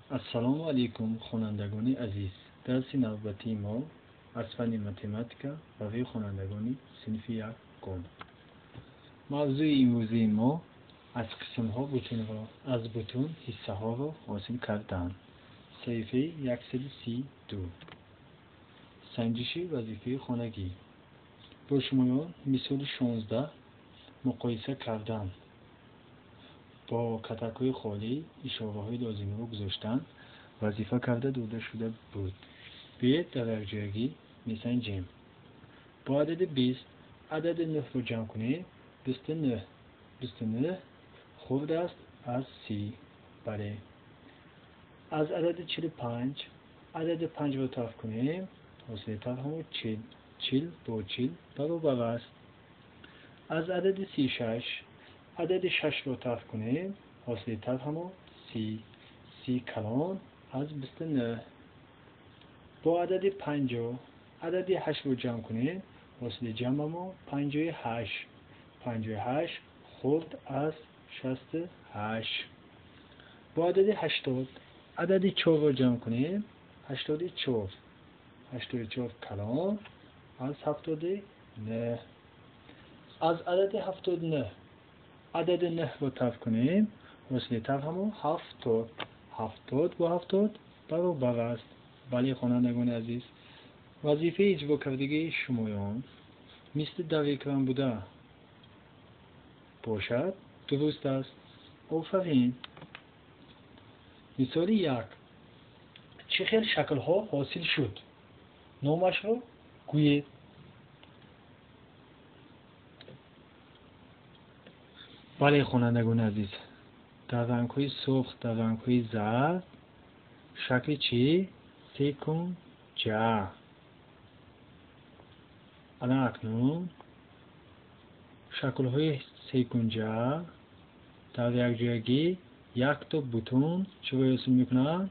Ассалому алайкум, хонандагони азиз. Дарси навбатии мо аз фанни математика барои хонандагони синфи якум. Мавзӯи имрӯзии мо аз қисмҳо бутунро, аз бутун ҳиссаҳоро ҳосил кардан. Саҳифаи 132. Санҷиши вазифаи хонагӣ. Бо шумоён мисоли 16 муқоиса кардан. Бо катакҳои холӣ ишораҳои лозимиро гузоштан вазифа карда дода шуда буд. Биёед дар якҷоягӣ месанҷем. Бо адади 20 адади 9-ро ҷамъ кунем, 29. 29 хурд аст аз 30. Бале. Аз адади 45 адади 5-ро тарф кунем, ҳосили тарфҳамо 40. 40 бо 40 баробар аст. Аз адади 36 адади 6-ро тарф кунем, ҳосили тарфҳамо 30. 30 калон аз 29. Бо адади 50 адади 8-ро ҷамъ кунем, ҳосили ҷамъамо 58. 58 хурд аз 68. Бо адади 80 адади 4-ро ҷамъ кунем, 84. 84 калон аз 79. Аз адади 79 адади 9-ро тарф кунем, ҳосили тарфҳамо 70. 70 бо 70 баробар аст. Бале, хонандагони азиз, вазифаи иҷрокардагии шумоён мисли дар экран буда бошад, дуруст аст. Офарин. Мисоли 1. Чӣ хел шаклҳо ҳосил шуд? Номашро гӯед. Бале, хонандагони азиз, дар рангҳои сурх, дар рангҳои зард шакли чӣ? Секунҷа. Ана акнун шаклҳои секунҷа дар якҷоягӣ якто бутун чиро ҳосил мекунанд?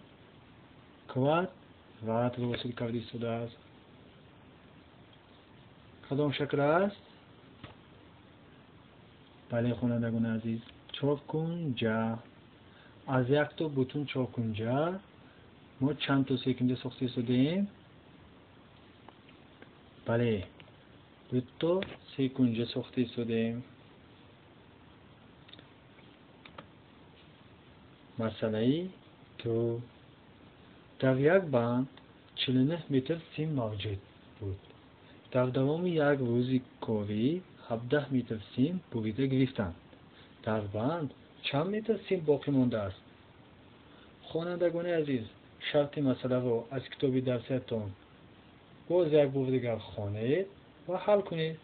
Квадратро ҳосил карда истодааст. Кадом шакл аст? Бале, хонандагони азиз, чоркунҷа. Аз якто бутун чоркунҷа мо чанд то секунҷа сохта истодаем? Бале, дуто секунҷа сохта истодаем. Масъалаи 2. Дар як банд 49 метр сим мавҷуд буд. Дар давоми як рӯзи корӣ 17 метр сим бурида гирифтанд. Дар банд чанд метр сим боқӣ мондааст? Хонандагони азиз, шарти масъаларо аз китоби дарсиятон боз як бор дигар хонед ва ҳал кунед.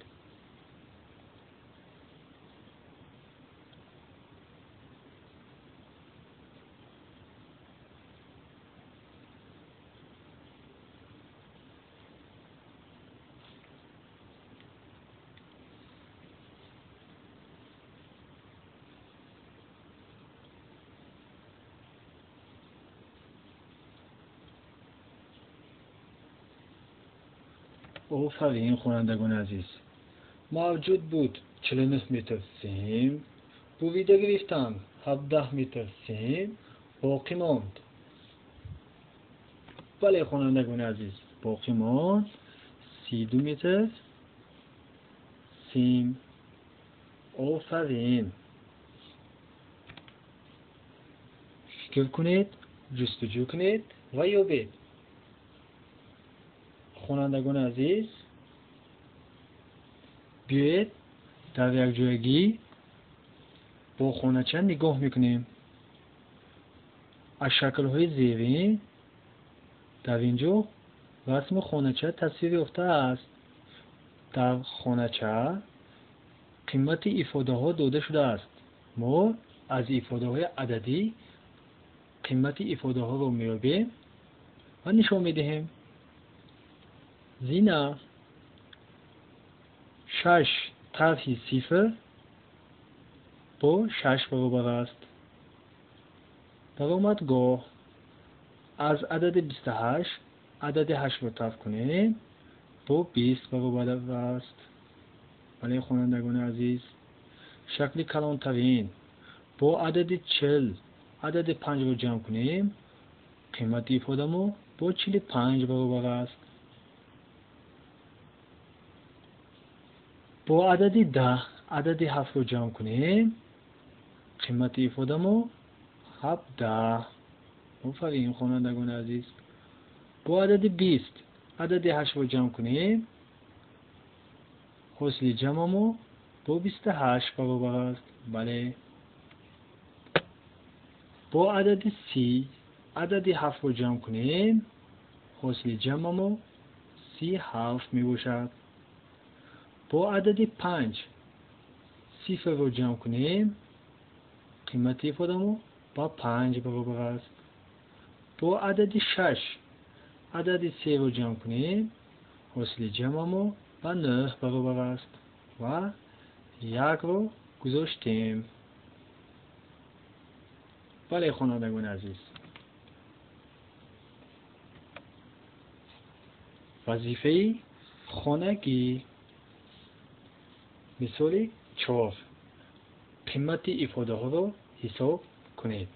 Офарин, хонандагони азиз. Мавҷуд буд 49 метр сим, бурида гирифтанд 17 метр сим, боқӣ монд. Бале, хонандагони азиз, боқӣ монд 32 метр сим. Офарин. Фикр кунед, ҷустуҷӯ кунед ва ёбед. Хонандагони азиз, биёед дар якҷоягӣ бо хонача нигоҳ мекунем. Аз шаклҳои зерин дар ин ҷо расми хонача тасвир ёфтааст. Дар хонача қимати ифодаҳо дода шудааст. Мо аз ифодаҳои ададӣ қимати ифодаҳоро меёбем ва нишон медиҳем. Зина 6 тарҳи 0 бо 6 баробар аст. Даромадгоҳ аз адади 28 адади 8-ро тарф кунем, бо 20 баробар аст. Бале, хонандагони азиз, шакли калонтарин бо адади 40 адади 5-ро ҷамъ кунем, Қимати ифодамо бо 45 баробар аст. Бо адади 10 адади 7-ро ҷамъ кунем, қимати ифодамо 17. Офарин, хонандагони азиз. Бо адади 20 адади 8-ро ҷамъ кунем, ҳосили ҷамъамо бо 28 баробар аст. Бале. Бо адади 30 адади 7-ро ҷамъ кунем, ҳосили ҷамъамо 37 мебошад. Бо адади 5 сифрро ҷамъ кунем, қимати ифодамо ба 5 баробар аст. Бо адади 6 адади 3-ро ҷамъ кунем, ҳосили ҷамъамо ба 9 баробар аст ва 1-ро гузоштем. Бале, хонандагони азиз, вазифаи хонагӣ. Мисоли 4. Қимати ифодаҳоро ҳисоб кунед.